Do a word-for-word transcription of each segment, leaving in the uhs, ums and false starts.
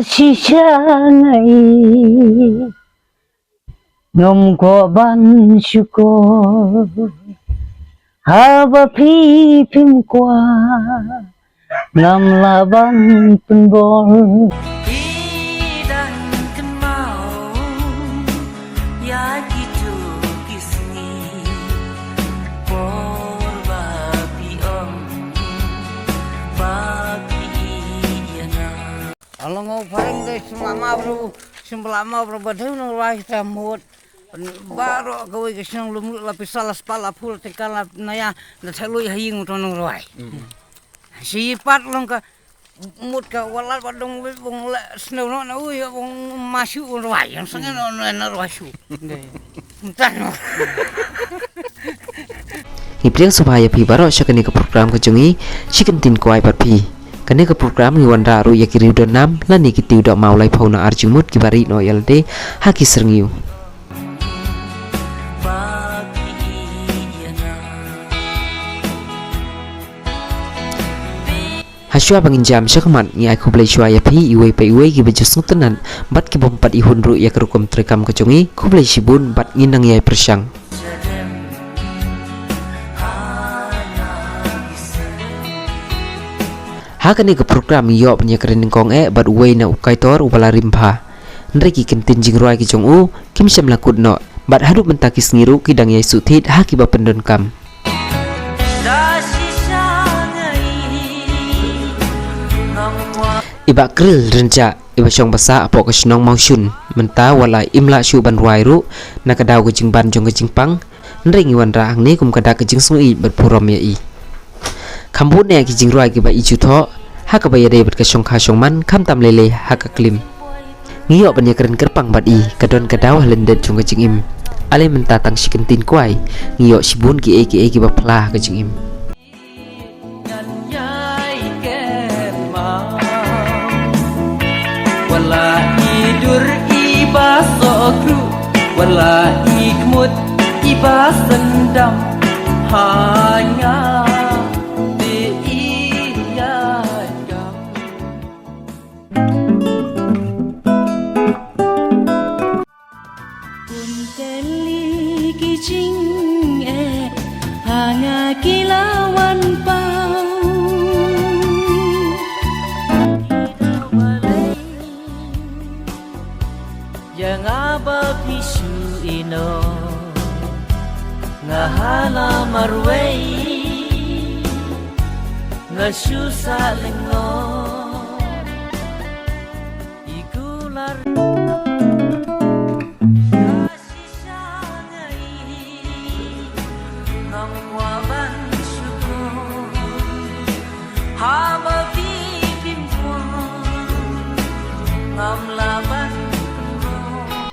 Shisha nga i ngam kwah ban shukor haba phi phim kwah ngam lah ban pynbor. Phi dang kynmaw ïa kito ki sngi por ba phi ong ba phi ïa nga. Along u phareng de sum ama bro, sum bla ama bro ba de nong rwai ta mut. Baroh kawei ka shnong lum la pisa la spah la phew la tyngka la naya da thelu ha ïing uto nong rwai. Shi pat long ka mut ka walat ba dong wei bong la snow no na ui bong mashu bong rwai yang sange no no na rwai shu. Ntan no. Ngi pdiang sngewbha ïa phi baroh sha kane ka program ka jong ngi, Shi Kyntien Kwai bad phi. Kane ka program ngi wanrah ruh ïa ki riew don nam lane ki tiew dohmaw laiphew na ar jingmut kiba rieh noh ïa lade ha ki syrngiew. Hashwa ba ngin jam shakhmat ngi ai khublei shuwa ïa phi iwei pa iwei kiba ju sngewtynnat bad kibym pat ihun ruh ïa ka rukom treikam ka jong ngi, khublei shibun bad ngin nang ïai pyrshang. Ha kane ka program ngi ïoh ban ïakren nyngkong eh bad uwei na u kaitor uba la rim bha. Hynrei ki kyntien jingrwai ki jong u kim shym la kut noh bad haduh mynta ki sngi ruh ki dang ïai shu thied ha kiba pyndonkam. I Bah Kril Rynjah iba shong basa hapoh ka shnong Mawshun mynta wat la im lah shuh ban rwai ruh na ka daw ka jingban jong ka jingpang. Hynrei ngi wanrah hangne kum ka dak ka jingsngewbha bad burom ïa i. Kham bun eh ki jingrwai kiba i ju thoh ha kaba ïadei bad ka shongkha shongman khamtam lei lei ha ka klim. Ngi ïoh ban ïakren kyrpang bad i ka don ka daw ha lyndet jong ka jingim. Ale mynta tang shi kyntien kwai ngi ïoh shibun kiei kiei kiba pla ha ka jingim. Wat la i dur i ba soh kruh, wat la i kmut i ba syndam, ha nga te i ïa dam. Kum tylli ki jingeh ha nga ki la wan paw. Ïa nga ba phi shu ïehnoh, nga ha la marwei, nga shu sah lyngngoh.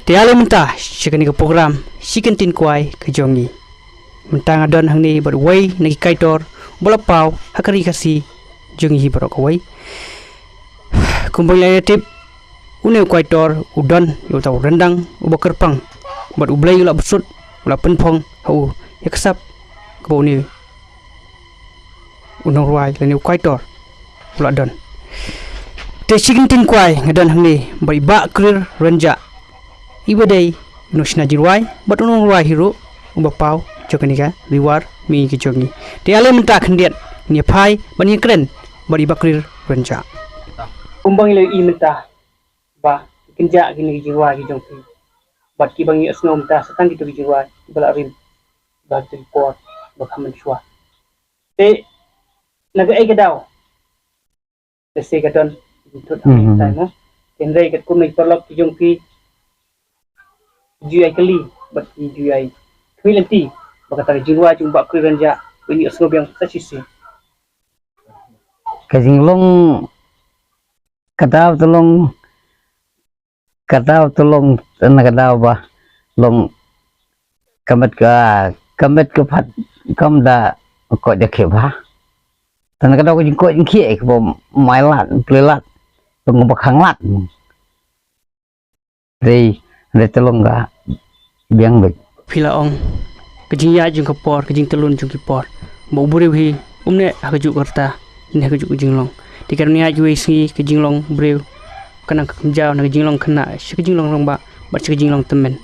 Te ale mynta sha kane ka program Shi Kyntien Kwai ka jong ngi. Mynta nga don hangne bad uwei na ki kaitor ba la paw ha ka ri Khasi jong ngi hi baroh kawei. Kumba ngi la ïa tip, une u kaitor u don ïa uta u ryndang uba kyrpang bad U Blei u la bsut, u la pynphong ha u ïa ka sap kaba une u nongrwai lane u kaitor u la don. Te shi kyntien kwai nga don hangne bad i Bah Krir Rynjah, iba dei u nongshna jingrwai bad u nongrwai hi ruh uba paw jong kane ka Ri War Mihngi ka jong ngi. Te ale mynta khyndiat ngin ïa phai ban ïakren bad i Bah Krir Rynjah. Kumba ngi la ïohi mynta ba ki kynjah kine ki jingrwai ki jong phi bad kiba ngi ïohsngew mynta sa tang kito ki jingrwai kiba la rim ba kito ki por ba kham mynshuwa. Te na kaei ka daw? Lehse ka don ki thut ha kane ka time mo. Hynrei katkum na ki paralok ki jong phi ki ju ïai kylli bad ki ju ïai khmih lynti ba kata ka jingrwai jong u Bah Krir Rynjah ba ngi ïohsngew biang sa shisien. Ka jinglong ka daw te long ka daw te long na ka daw ba long ka met ka ka met ka phat kam da ko da ke ba. Te na ka daw ka jingkoit jingkhiah ka ba mai lad, pli lad, long ba khang lad. Dei, dei te long ka biang beit. Phi la ong ka jingïaid jong ka por, ka jingtyllun jong ki por. Ba u briew hi um neh ha kajuh ka rta, neh ha kajuh ka jinglong. Te ka dang ïaid kiwei sngi ka jinglong briew kane ka kynja na ka jinglong khynnah sha ka jinglong rangbah bad sha ka jinglong tymmen.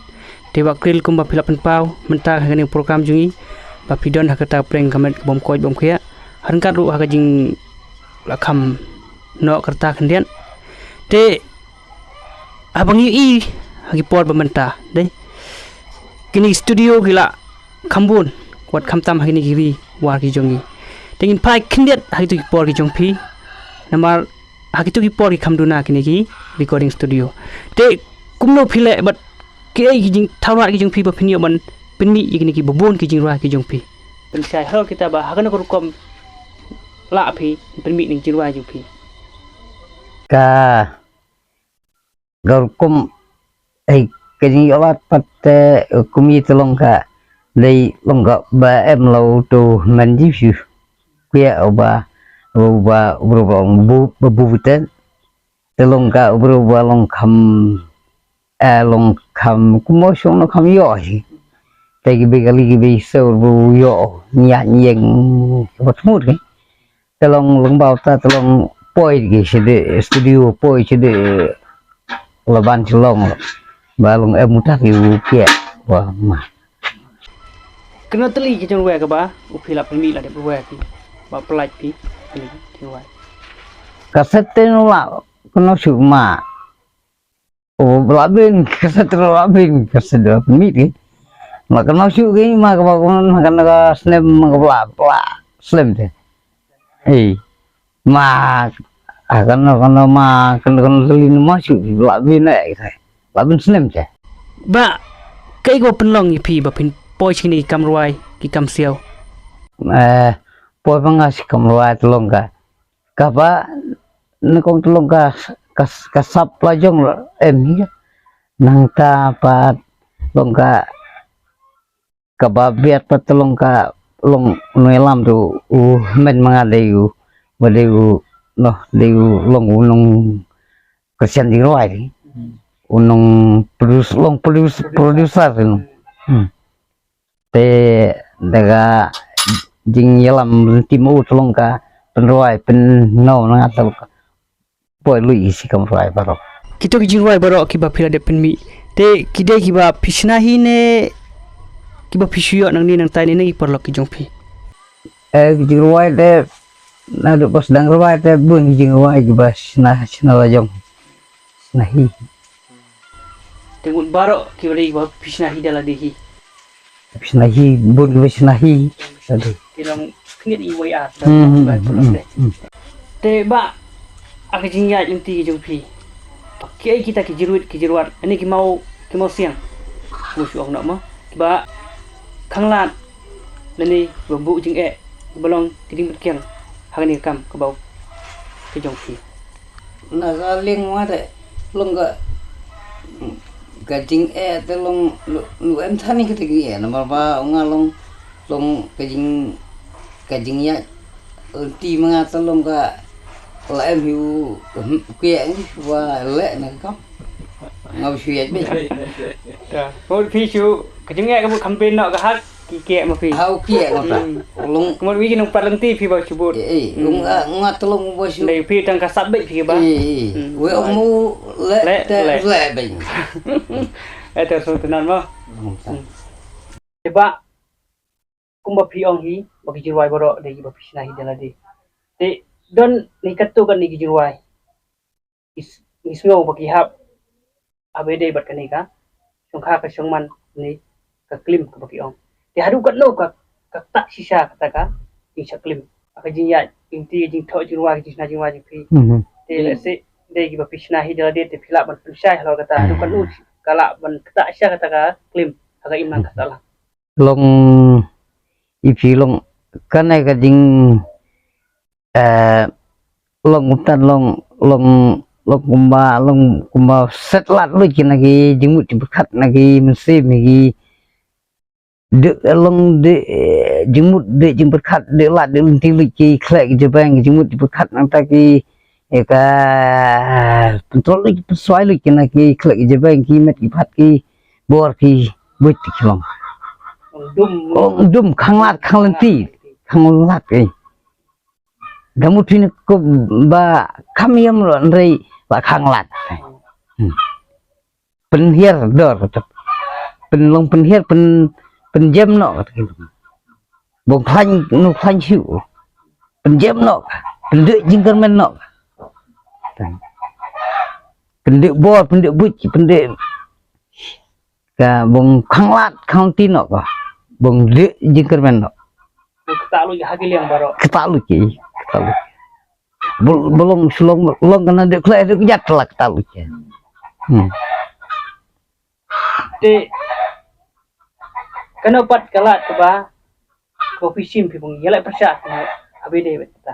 Te Bah Kriel, kumba phi la pynpaw mynta ha kane ka program jong ngi ba phi don ha kata ka pdeng ka met ka bym koit bym khiah, ryngkat ruh ha ka jing la kham noh ka rta khyndiat. Te haba ngi ïohi ha ki por ba mynta, dei, kine ki studio ki la kham bun, wat khamtam ha kine ki ri war ki jong ngi. Te ngin phai khyndiat ha kito ki por ki jong phi, namar ha kito ki por ki kham duna kine ki recording studio. Te kumno phi leh bad kiei ki jingthaw rwai ki jong phi ba phin ïoh ban pynmih ïa kine kiba bun ki jingrwai ki jong phi? Pynshai halor kita ba ha kano ka rukom lah phi pynmih ïa ki jingrwai jong phi? Ka, ka rukom, eh, ka jingïoh lad pat, eh, kum ïa te long ka, dei long ka ba em la u to man ji phi. Kuya uba, uba, uba, uba, bu, bu, bu, bu, te, te long ka uba, uba long kham, eh, long kham, kum mo shong no kham ïoh hi. Te ki be kali ki be so bu ïoh, nya nyeng, ba thmut ki. Te long long ba ta te long poi ki sede studio poi sede laban chelong. Ba long em uta ki u pia. Wa ma. Kano tylli ki jingwai kaba u phi la pynmih la dep wai phi? Ba pynlait phi kane ki jingwai. Kaset te no la kano shu ma. O, ba la bin, kaset te la bin, kaset te la pynmih ki. Ma kano shu ki ma kaba kano ka snem ma kaba la, la slem te. Ei. Ma, ah, kano, kano ma, kano, kano tylli ma shu, la bin eh, la bin snem te. Ba, kaei kaba pynlong ïa phi ba phin poi sha kine ki kam rwai, ki kam siaw? Eh, poi ba nga sha ki kam rwai te long ka. Kaba, nyngkong te long ka, ka, ka sap la jong la em hi. Nangta pat long ka, kaba biat pat te long ka, long nongïalam te u men ma nga dei u, ba dei u, noh, dei u long u nong Christian jingrwai te. U nong produce, long produce, producer te long. Hmm. Te da ka jingïalam lynti ma u te long ka pynrwai pynno na nga te long ka poi lui ïa ki kam rwai baroh. Kito ki jingrwai baroh kiba phi la dep pynmih, te ki dei kiba phi shna hi ne kiba phi shu ïoh nangne nangtai ne na ki paralok ki jong phi? Eh, ki jingrwai te naduh ba sdang rwai te bun ki jingrwai kiba shna, shna la jong. Shna hi. Te mut baroh kiba dei kiba phi shna hi da lade hi. Phi shna hi, bun kiba shna hi. Lade. Ki long khyndiat i wai ar. Hmm, hmm, hmm, hmm. Te Bah, ha ka jingïaid lynti ki jong phi, kiei kita ki jingruid ki jingruat, ani ki maw, ki maw siang, mo shu ong noh mo, kiba khanglad lane kiba buh jingeh, kiba long ki jingpyrkiang ha kane ka kam kaba u, ki jong phi? Na ka liang ma te long ka, ka jingeh te long, lu, lu em than ïa kata ka jingeh namar ba nga long, long ka jing, ka jingïaid lynti ma nga te long ka la em hi u, hmm, u kieh ni ba leh na ka kam. Nga u shu ïaid beit. Ka mut phi shu, ka jingeh ka mut kham pynnoh ka hak ki kieh ma phi. Ha u kieh ma ta. Hmm. Long. Ka mut wi ki nongpyllait lynti phi ba shu bud. Eh, eh, hmm, long nga, nga te long ba shu. Dei phi tang ka sap beit phi ba. Eh, eh. Hmm. Wei ong mu leh, leh, te leh, leh beit. Eh, te shu te nan mo. Hmm. Hmm. Te Bah, kumba phi ong hi ba ki jingrwai baroh dei kiba phi shna hi da lade. Te don ne katto katne ki jingrwai ki s-, ki sngew ba ki hap haba ïadei bad kane ka shongkha ka shongman ne ka klim kaba ki ong. Te haduh katno ka, ka ktah shisha kata ka jingshah klim ha ka jingïaid lynti, ka jingthoh jingrwai, ka jingshna jingrwai jong phi. Mhm. Te lehse dei kiba phi shna hi da lade te phi lah ban pynshai halor kata, haduh katno ka lah ban ktah shisha kata ka klim ha ka imlang ka sahlang. Long ïa phi long kane ka jing, eh, long kumta long, long, long kumba, long kumba set lad luid ki na ki jingmut jingpyrkhat na ki mynsiem ki. De long de, eh, jingmut de jingpyrkhat de lad de lynti luid ki khleh ki jabeng ki jingmut jingpyrkhat nangta ki, eh, ka pyntrol luid ki pynsuai luid ki na ki khleh ki jabeng ki met ki phat ki bor ki buit ki long. Dum. Long dum khanglad khanglynti khanglad ki. Da mut phi ne ko ba kham ïam lo hynrei la khang lad. Hmm. Pynhiar dor, kata. Pynlong pynhiar, pyn, pynjem noh, kata. Bong khlaiñ, nu khlaiñ shu. Pynjem noh, pyndih jingkyrmen noh. Pyndih bor, pyndih buit, pyndih ka bong khang lad, khang ti noh ka. Bong dih jingkyrmen noh. Kata lu ha ki liang baroh. Kata lu ki, kata lu. Bul-, bulong sulong, long kana dih khleh dih kjat la kata lu ki. Hmm. Te, kano pat ka lad kaba, kaba phi shim phi bong, ïa leh pyrshah, ha bede bet kata.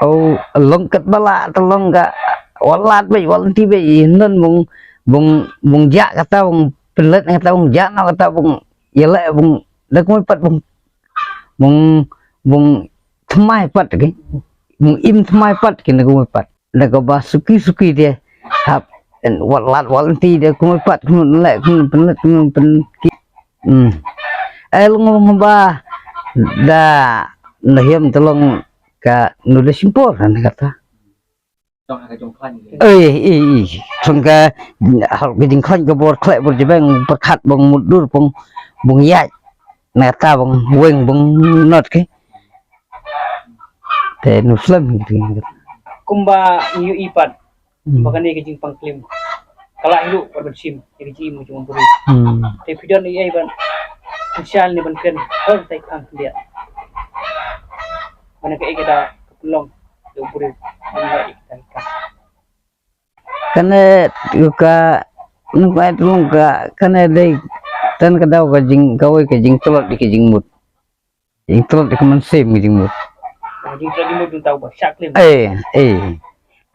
Oh, long kat bala, te long ka, wat lad bej, wat lynti bej, ïa non bong, bong, bong jah kata, bong pynlet kata, bong jah noh kata, bong, ïa leh, bong, da kumai pat, bong, bong, bong thymmai pat, ki. Bong im thymmai pat, ki, da kumai pat. Da kaba suki, suki de, hap, en, wat lad, wat lynti de, kumai pat, kumai leh, kumai pynlet, kumai pyn, ki. Hmm. Eh, long, long ba, da, na hiam te long ka, nu da simpor, kan kata. Jong ha ka jong khlaiñ. Eh, eh, eh. Song ka, hal ka jingkhlaiñ ka bor khleh bor jebeng, pyrkhat bong mutdur, bong, bong ïaid. Na kata bong weng bong not ki. Te nu slem gitu. Kumba ngi ïohi pat. Hmm. Ba kane ka jingpang klim. Ka la hiru pat ban shim, ïa ka jingim ka jong u briew. Hmm. Te phi don ïa ban. Pynshai ne ban kren, hal tai khang khyndiat. Mana ka ïa ka da ka pynlong, ïa u briew. Ban ïa ka da ka. Kane ka, nukmai tulung ka, kane dei, tan ka daw ka jing, kawei ka jingtlot ïa ka jingmut. Jingtlot ïa ka mynsiem ka jingmut. Jingtlot jingmut jingtau ba shah klim. Eh, eh.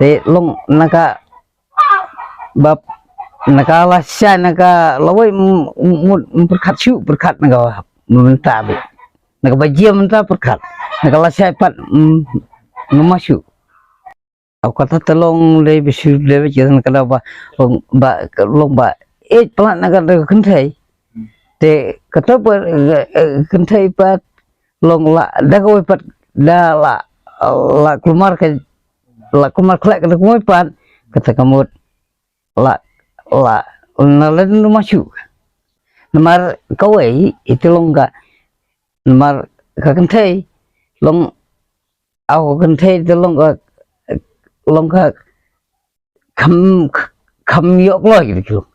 Te long na ka, bap, na ka la shai na ka lawei m-, m-, mut, m-, pyrkhat shu, pyrkhat na ka, mynta be. Na ka ba jia mynta pyrkhat. Na ka la shai pat, mm, numa shu. Au kata te long dei bisu dei bisu ka daw ba, long ba, long ba, eh, pynlait na ka da ka kynthei. Te kata ba, eh, eh, kynthei pat long la, da kawei pat da la, la kulmar ka, la kulmar khleh ka da kawei pat, kata ka mut la, la, na la numa shu. Namar kawei, ite long ka, namar ka kynthei, long Au kynthei te long ka, long ka kham, kham ïoh kloi ki long.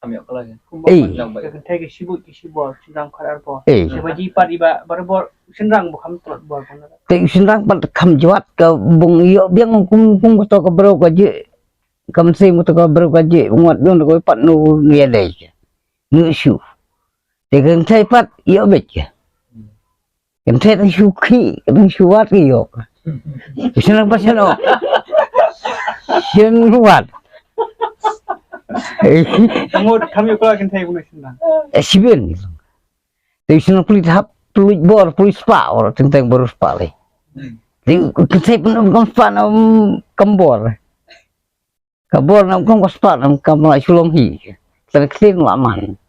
Kham ïoh kloi. Ei. Ka kynthei ki shibun ki shibor, shynrang khat arbor. Ei. Shaba ji pat iba barabor shynrang ba kham tlot bor. Te shynrang pat kham jwat ka bung ïoh biang kum, kum kato ka briew ka ji. Kam sim kato ka briew ka ji, ngat don ko pat nu ïa dei. Nu shu. Te ka kynthei pat ïoh beit ka. Kynthei tang shu khih, tang shu wad ka ïoh. Shu nang pat shu noh. Shu wad. Ngut kham ïoh ka kynthei bun shu nang. Eh, sibin. Te shu nang puli hap puli bor, puli spah, or teng teng baru spah lei. Te kynthei pun kam spah na kam bor. Ka bor na kam ka spah na kam la shu long hi. Ter khlin la man.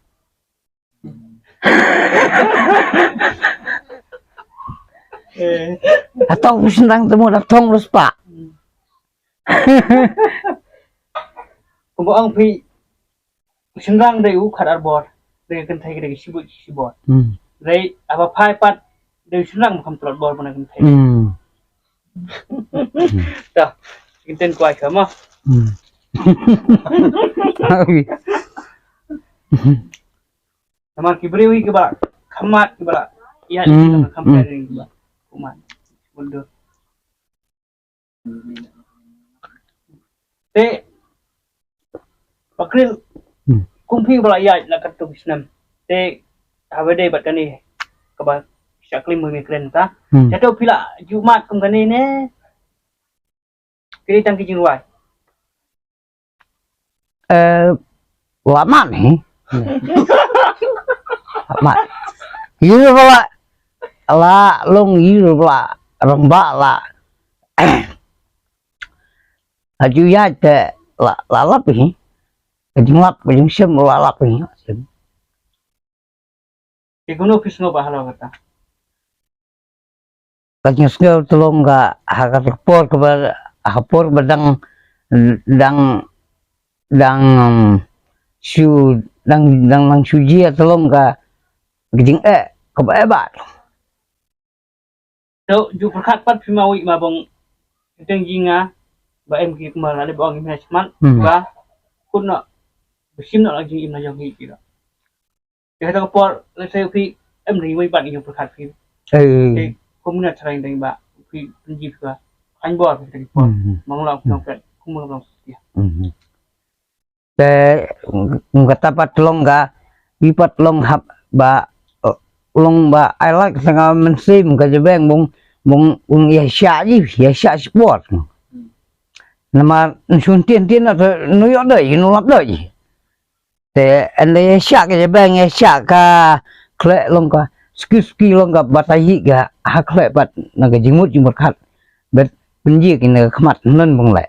Eh. Atong sendang temu datong lu spah. Kumba ong phi sendang dei u khat arbor. Dei kynthei dei shibun shibor. Hmm. Dei aba phai pat dei sendang kam tlot bor mana kynthei. Hmm. Dah, kinten kuai ka ma. Hmm. Namar ki briew hi kiba khamat kiba ïa. Hmm. Kiba kham. Hmm. Kiba kuman. Mundur. Te Pakrin. Hmm. Kum phi ba la ïaid la katto ki snem. Te haba dei bad kane kaba shaklim mui kren ta. Hmm. Jato phi la ju mad kum kane ne. Phi dei tang ki jingrwai. Eh, la mad hi. La mad. Ïa ba la, la long ïa ba la rangbah la. Ha ju ïaid te la, la lap hi. Ka jinglap, ka jingshem la lap hi. Te kumno phi sngewbha halor kata? Ka jingsngew te long ka ha ka por kaba, ha ka por ba dang, dang, dang, um, shu, dang, dang, dang shu jia te long ka, ka jingeh kaba eh ba. To ju pyrkhat pat phi ma wi ma bong. Teng jing nga ba em ki kumar ale bong im ha smat. Hmm. Ba kun no, ba shim no la jing im na jong hi ki da. Te ha ka por, let's say, phi em ri wei ban ïa pyrkhat phi. Eh. Te kum na trai dang ba phi pynji phi ba. An bor phi te ki por. Hmm. Mang long, hmm, long pet, kum long pet. Hmm. Te, mm, kata pat long ka, i pat long hap ba, eh, long ba, I like tanga mynsiem ka jabeng bong, bong, bong ïa sha ji, ïa sha sport. Hmm. Namar, nsun tien tien na te, nu yo dei, nu lap dei. Te, ende ïa sha ka jabeng, ïa sha ka khleh long ka, ski ski long ka, batai ka, ha khleh pat, na ka jingmut jingmut khat. Bet, pynji ki na ka khmat, nan bong leh.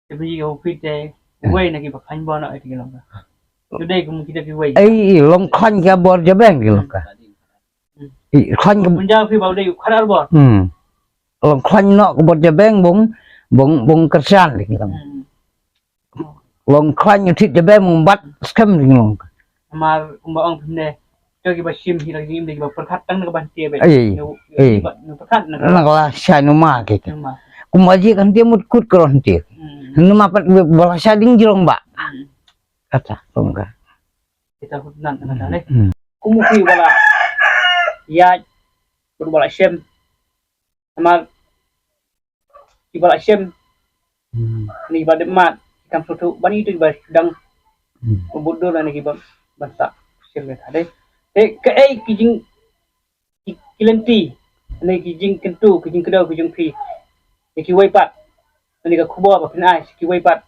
Te pynji ka u phi te, hmm, wei na ki ba khlaiñ bor na ai ti ki long ka. Tu dei kum kita ki wei. Ei, long khlaiñ ka bor jabeng ki long ka. Hmm. Ei, khlaiñ ka. Pynjah phi ba u dei u khadar bor. Hmm. Long khlaiñ no ka bor jabeng bong, bong, bong kyrshan ki long. Hmm. Long khlaiñ u thit jabeng bong bat skhem ki long ka. Mar kumba ong phi ne. To ki ba shim hi la ki im de ki ba pyrkhat tang na ka ban tie be. Ei, ei. Nu, nu ba, nu pyrkhat na ka. Na ka la shai nu ma ki. Nu ma. Kumba ji kan tie mut kut kron tie. Hmm. Nu ma pat ba la shai ding jrong ba. Hmm. Kata kong ka. Kita kut nan kata ne. Hmm. Kum u phi ba la ïa, ba la shem. Namar ki ba la shem. Hmm. Ni ba dep mat, kam suthu, ban itu ba dang. Hmm. Ba bud dur ni ki ba, ban sa shem ni tadi. Te kaei ki jing, ki, ki lynti, ni ki jingkyntu, ki jingkdew, ki jingphi. Ni ki wei pat. Ni ka khubor ba phin ai ki wei pat.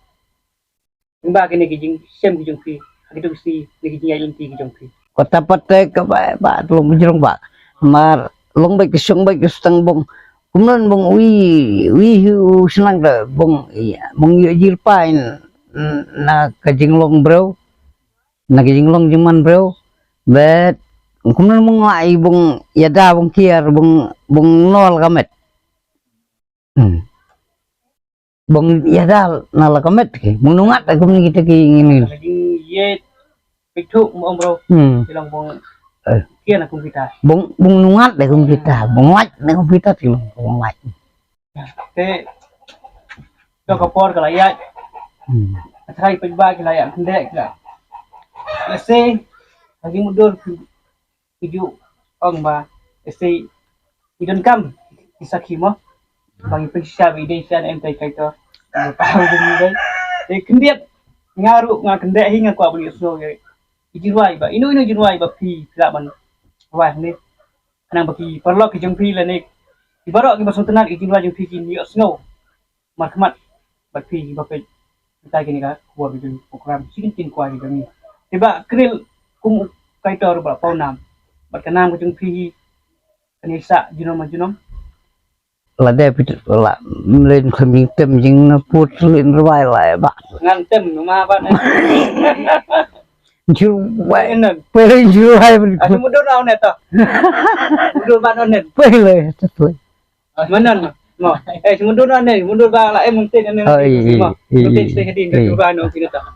Ba kine ki jingshem ki jong phi ha ki jong si, ne ki jingïaid lynti ki jong phi. Kata pat te kaba, ba, long jrong ba. Mar long ba ki shong ba ki stang bong. Kumno bong wi, wi hi u shnang te bong, ïa, bong ïoh jingpyrshah na ka jinglong briew, na ka jinglong jingman briew. Bet kumno bong lai bong ïada bong kiar bong, bong nol ka met. Hmm. Bong ïada na la ka met ki. Bong nungat kumne kita ki ngin. Ka jingïeit peit thuh mo bro. Hmm. Ki long bong, eh, kiar na kum kita. Bong, bong nungat de kum kita. Bong lait na kum kita ki long bong lait. Te to ka por ka la ïaid. Hmm. Ka trai peit ba ki la ïaid khyndiat ki la. Lehse ha ki mutdur ki ju ong ba, lehse i donkam ki sakhi mo. Ba ngi pynshisha ba i dei shisha ne em, tai kai to. Ba ka u dei dei. Te khyndiat nga ruh nga khyndiat hi, nga kwah ban ïohsngew ïa i jingrwai ba ino ino jingrwai ba phi lah ban rwai hangne. Khnang ba ki paralok ki jong phi lane ki baroh ki ba sngewtynnat ïa i jingrwai jong phi kin ïohsngew markhmat bad phi ba peit kita kine ka khubor ka jong program Chicken Tin Kwai ka jong ngi. Te ba Kril kum u kaitor ba paw nam bad ka nam ka jong phi hi kan ïa sah junom ma junom. Lada phi la mlien kham jingtem jingput lien rwai lai ba. Ngan tem nu ma ba ne. Jurwai. Pele jurwai. Asu mudur na onet to. Mudur ba onet. Pele to. Manan mo. Eh, mundur na ne, mundur ba la, eh, muntin ne. Oh, iya, iya. Muntin stage din, iya, mundur ba no kini ta.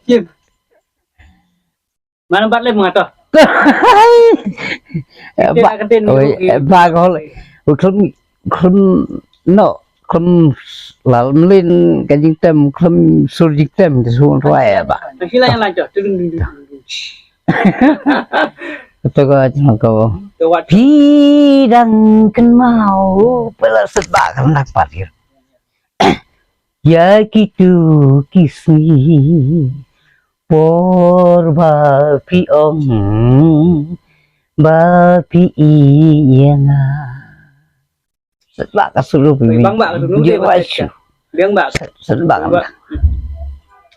Kim. Mana bat le mengata. Ba, oh, ba ko le. Klem, klem, no, klem lal mlien ka jingtem, klem sur jingtem, ka sur rwai ba. Sila yang lanjut. Kata ko, kata ko. Phi dang kynmaw, pela setba ka rendang patir. Ïa kitu ki sngi por ba phi ong ba phi ïa nga. Setba ka sulu phi. Bang ba ka sulu. Bang ba. Setba ka.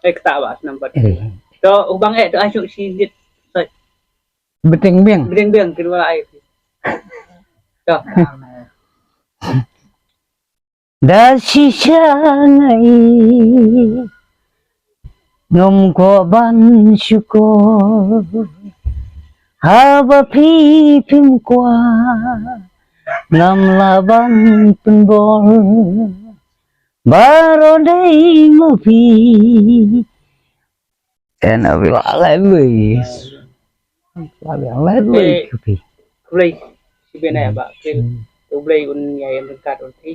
Eh, kata ba nambat. To ubang eh to asuk si dit. Beteng beng. Beteng beng kini wala ai. To. Da shisha ngai ngam ko ban shukor Haba phi phim kwah, ngam lah ban pynbor. Baroh dei ma phi. En abi la lai lui. La biang lai lui. Eh, ka phi. Khublei shibun ïa Bah Khril. Hmm. Khublei un ïa em ryngkat un thi.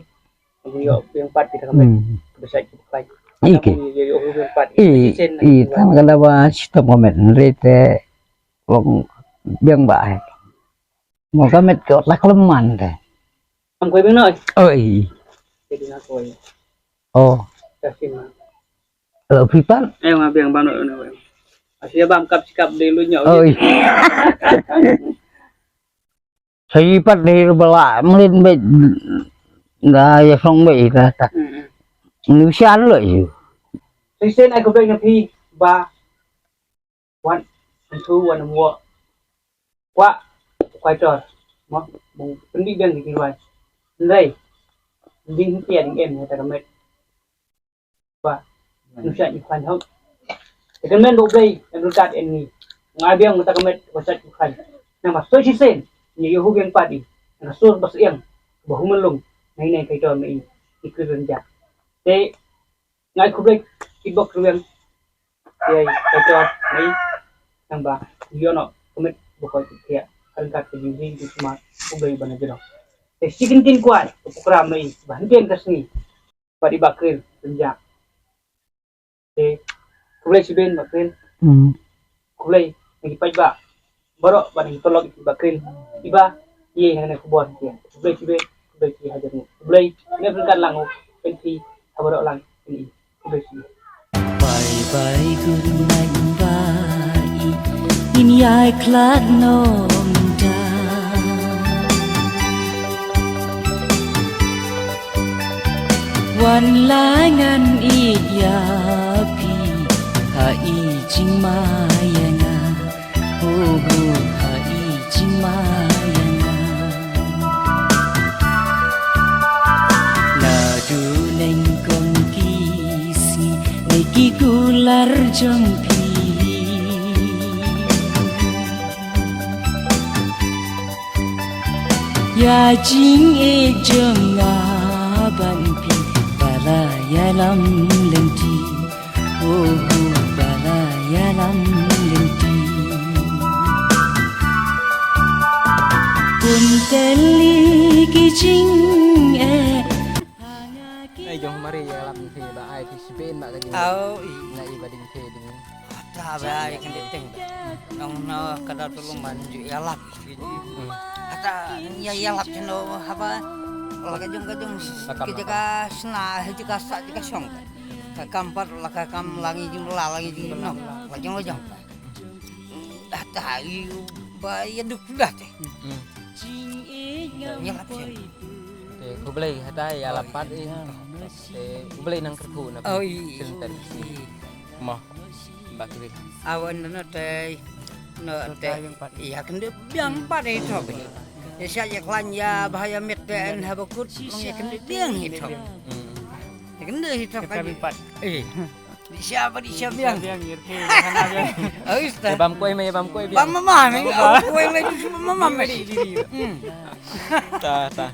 Ngi ïoh biang pat kita ka met. Hmm. Ka bsait ka khlaiñ. Ïa ki. Ngi ïoh biang pat. Ïa, ïa, tang ka da ba shitom ka met. Hynrei te long biang ba ai. Mo ka met ka la khlem man te. Am koi biang noi. Oi. Jadi na koi. Oh. Ka sim. Lo phi pat. Eh, nga biang ban no. Asia bam kap sikap de lu nyau. Oi. Sa ïa pat de bala mlin be. Da ïa song be ta ta. Hmm, hmm. Nu sian lo yu. Shisien ai khublei na phi ba. Wan, ntu wan mo. Kwah, kwah tor. Mo, bung pyndik biang ki rwai. Ndai. Ding pia ding em ïa ta ka met. Ba. Nusha ni kwan hok. Ïa ka met U Blei, em rukat en ni. Nga biang mata ka met, ba sat kwan. Nang ba soi shisien, ni ïa hu biang pat i. Nang sur ba siang, ba hu melung. Nai nai kai tor me i. Ni kri renjak. Te, ngai khublei, ki bok ruang. Ïa, ïa, ïa, nang ba, ïoh noh, kumit, ba koi, ïa, ryngkat ka jingding, jingkhmat, U Blei ban ïa jrong. Te, shi kyntien kwai, ka program ngi, ba hynrien ka sngi, ba di Bah Khril, pynjah. Te, khublei shibun, Bah Khril. Hmm. Khublei, ngi paidbah, baroh, ba ngi tolok, Bah Khril, iba, ïa, ngi khubor, ïa, khublei shibun, khublei shibun, hajar ngi, khublei, ngi ryngkat lang, oh, pynthi, ha baroh lang, ngi. Bye bye, good night, bye. In ïa khlad nom da. Wan la ngan ïa phi ha i jingma ïa nga. Ho ho ha i jingma ïa nga. Naduh nyngkong ki sngi, ne ki kular jong phi. Ïa jingïeit jong nga ban phi, ba la ïalam lynti. Ho ho ba la ïalam lynti. Bun tylli ki jingeh. Ai jong mari ïalap lynti ba ai phi shibun ba ka jing. Au i. Nga i ba ding phi ding. Ta ba ai kan deteng. Nong no ka da tulung ban ju ïalap. Hata ïa ïalap chano haba la ka jong ka jong ki jaka sna hi jaka sa jaka shong. Ka kam pat la ka kam la ngi jingla la ngi jingno la jong la jong. Hata ïa ba ïa duk dah te. Ïalap chen. Te khublei hata ïalap pat i. Te khublei nang kyrkhu na. Oh i. Mo. Bah Khril. Awan no te no te ïa kynduh biang pat i thok. Ïa sha ïa khlaiñ ïa bah ïa met te en haba kut long ïa kynduh biang i thok. Ïa kynduh i thok ka pat. Eh. Di sha ba di sha biang. Biang ïa te hana biang. Oi sta. Ïa bam koi me ïa bam koi biang. Bam mama me. Koi me di bam mama me. Ta ta.